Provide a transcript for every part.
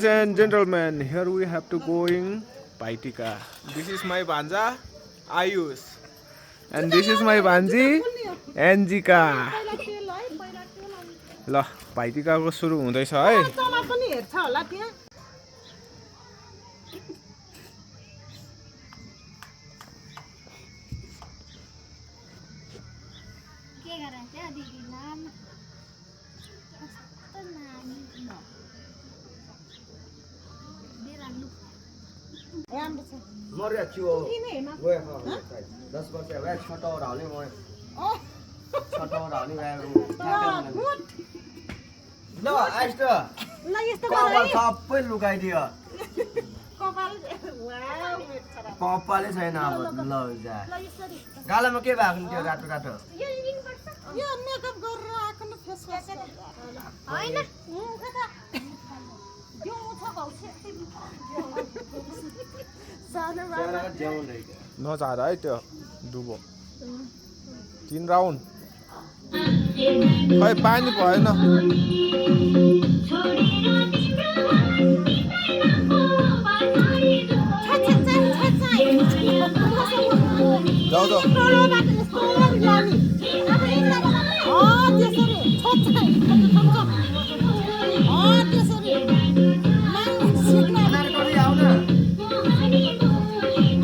and gentlemen, here we have to going Paitika. This is my banja Ayush, and this is my banji Anjika. ल भाइटिका को सुरु हुँदैछ है चला पनि हेर्छ होला त्यहाँ के गरे त्यो दिदी नाम कस्तो नानी बिरालु राम्रो छ मर्या चियो किन हेर्न गए 10 वर्ष भए छटौरा हाल्ने म छटौरा हाल्ने गएर ल आइस त ल यस्तो कपाल सबै लुकाइदियो कपाल वाउ कपालै छैन अब ल जा ल यसरी गालामा के भएको नि त्यो रातो रातो यो लिनु पर्छ यो मेकअप गरेर आको न फेस वास हैन कता यो छ गाउँछ सानो त्यहाँ ज्याउन रहेछ नचार है त्यो डुबो 3 राउन्ड खै पानी भएन जाऊ जाऊ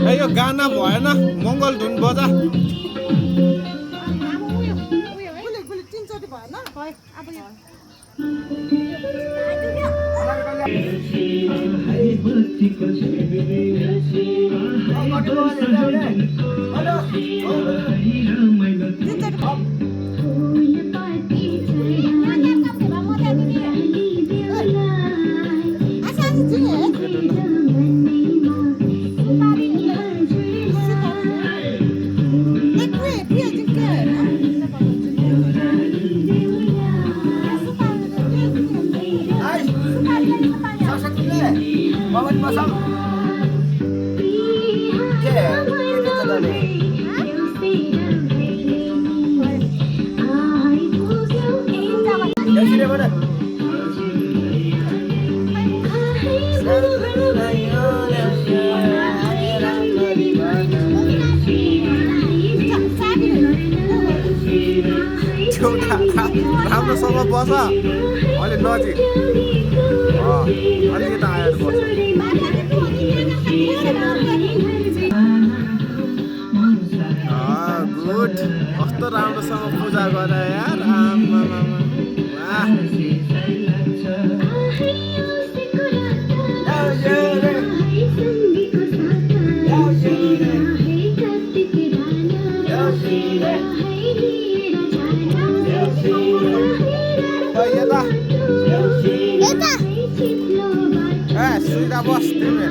ए यो गाना भएन मङ्गल धुन बजा राम्रोसँग बस अलि नजिक अलि यता आएर बस गुड कस्तो राम्रोसँग पूजा गरे यार सुइरा बस तिमी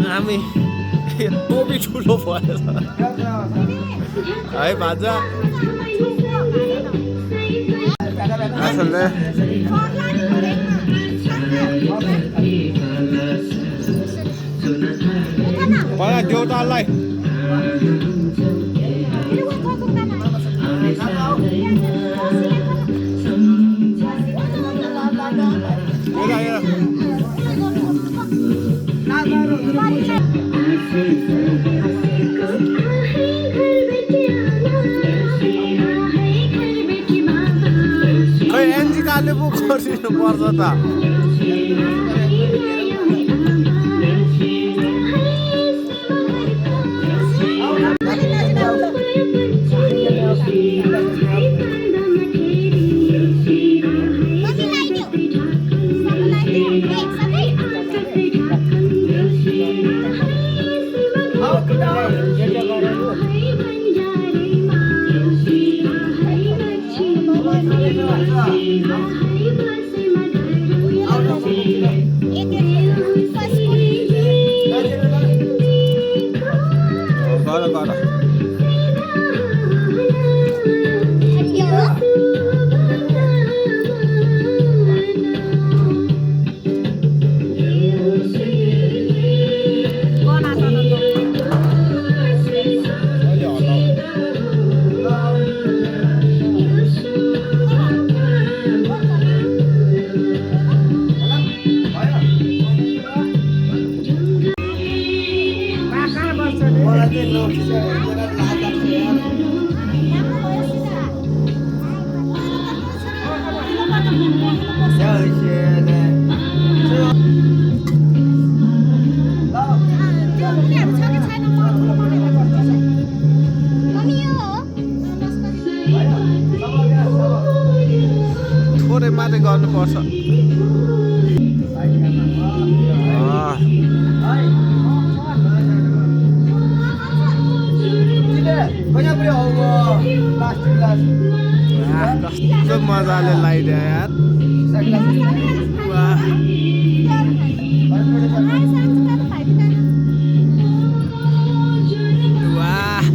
हामी यत्रो ठुलो भएछ है भान्जा असलले पहिला देउतालाई खै एनजिकाले पो गरिदिनु पर्छ त थोरै मात्रै गर्नुपर्छ कस्तो मजाले लगाइदियो यार वाह वाह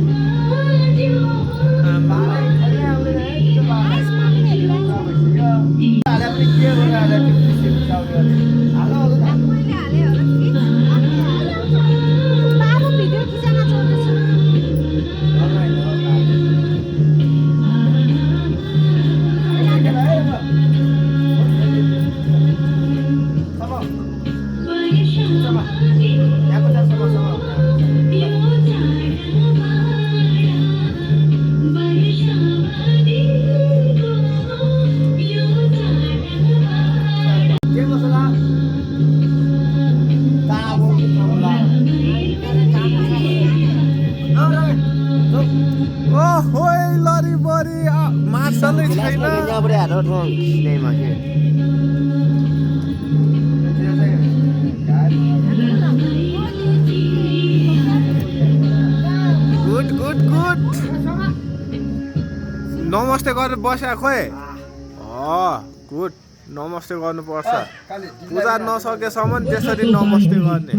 मार्सलै छैन गुड गुड गुड नमस्ते गरेर बस्या खोइ गुड नमस्ते गर्नुपर्छ पूजा नसकेसम्म त्यसरी नमस्ते गर्ने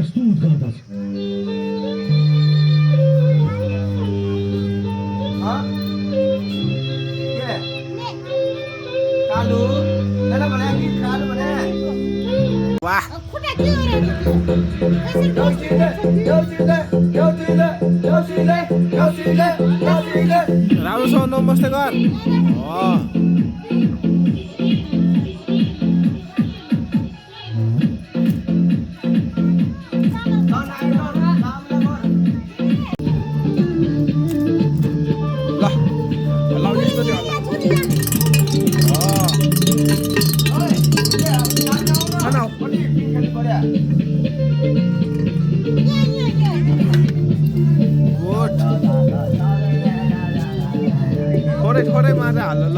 वाह राम्रोसँग नमस्ते गर थोरै थोरै मात्र हाल्नु ल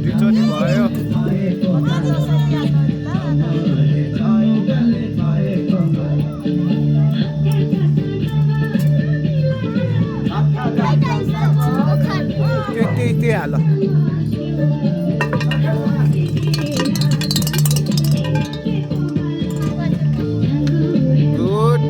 दुईचोटि भयो त्यही हाल गुड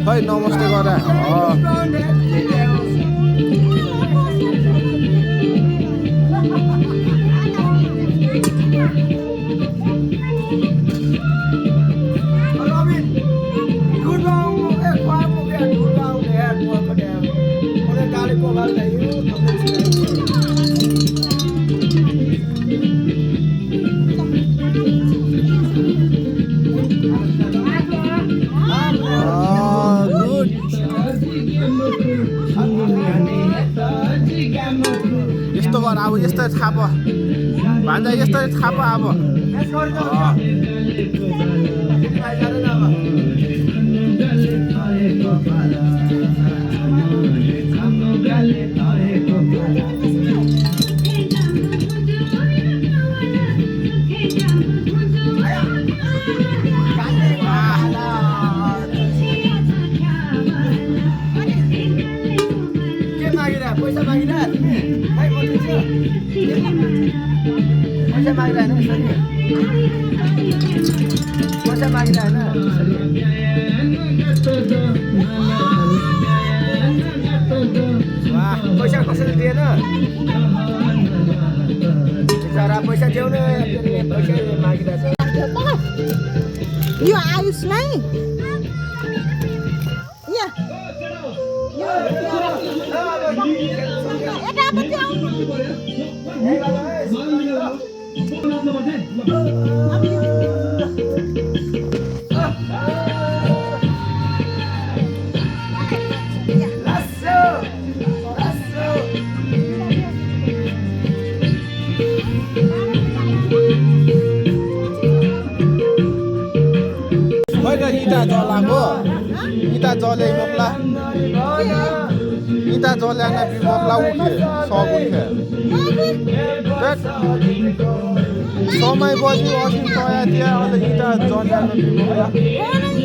खै नमस्ते गर यस्तो गर अब यस्तो थाप भान्जा यस्तो थाप अब वाह पैसा कसैले दिएन बिचरा पैसा देउन पैसा मागिरहेछ यो आयुषलाई यहाँ यतापट्टि आउनु इटा जलाको इटा जले मोक्ला इटा जल्यान मोक्ला उठे सब उठे समय बजी असिन तया त्यहाँ अहिले इटा जल्यान मोक्ला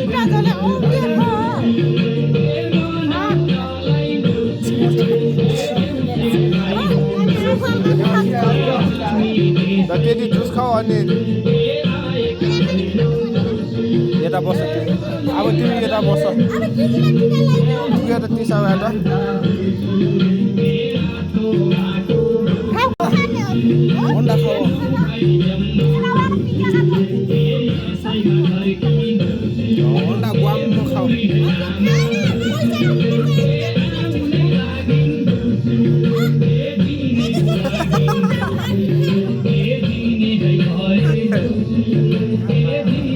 इटा जले त्यति जुस खाऊ अनि यता बस्छ तिमी अब तिमी यता बस्छ पुगेर तिसाबाट अन्डा खाऊ अन्डा गुवाम खाऊ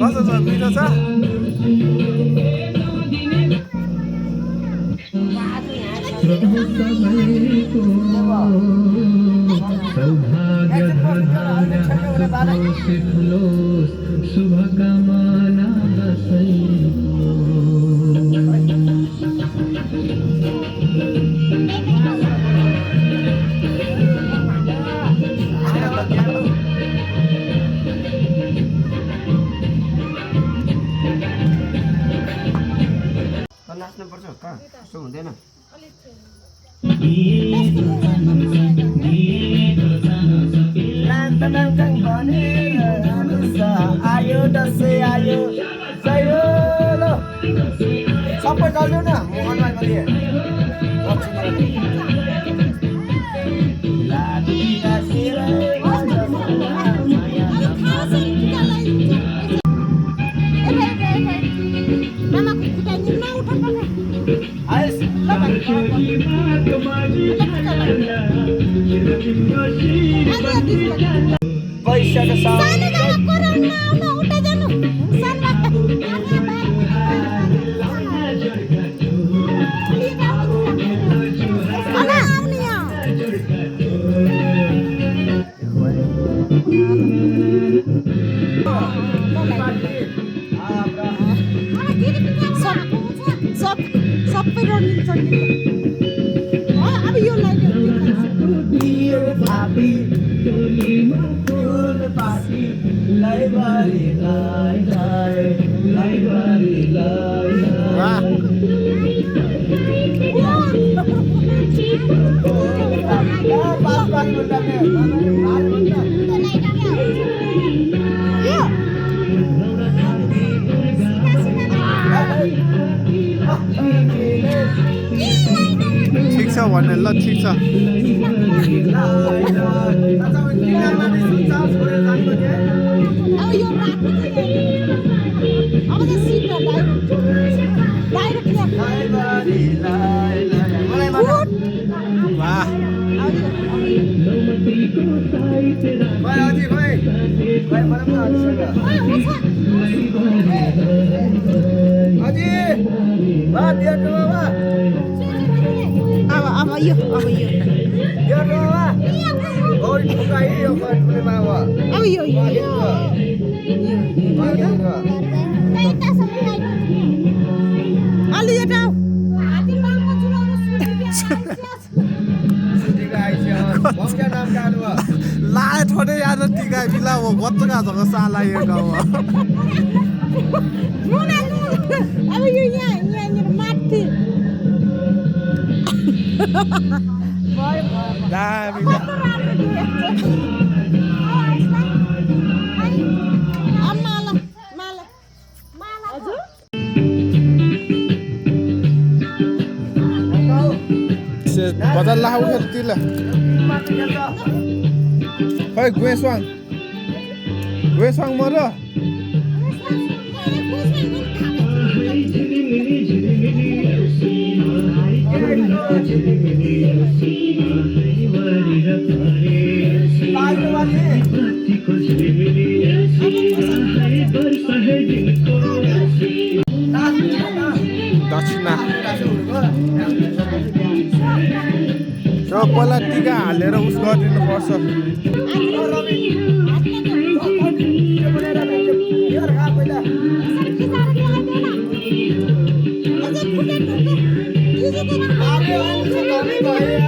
कस्तो छ मिठो छ शुभकामना नाच्नुपर्छ कहाँ त्यस्तो हुँदैन आयो दसैँ आयो सबै चल्यो न म अनलाइन गरिदिएँ पैसा त सबै रनिङ अब यो ठिक छ भने ल ठिक छ लाए थोड़े याद टीका बिला वो गत्त का तो साला ये गाँव अब यो यहाँ माथि माला बजार लाऊ खेल्तीला खै गुएसवाङ मर दक्षिणा पहिला टिका हालेर उस गरिदिनु पर्छ Ini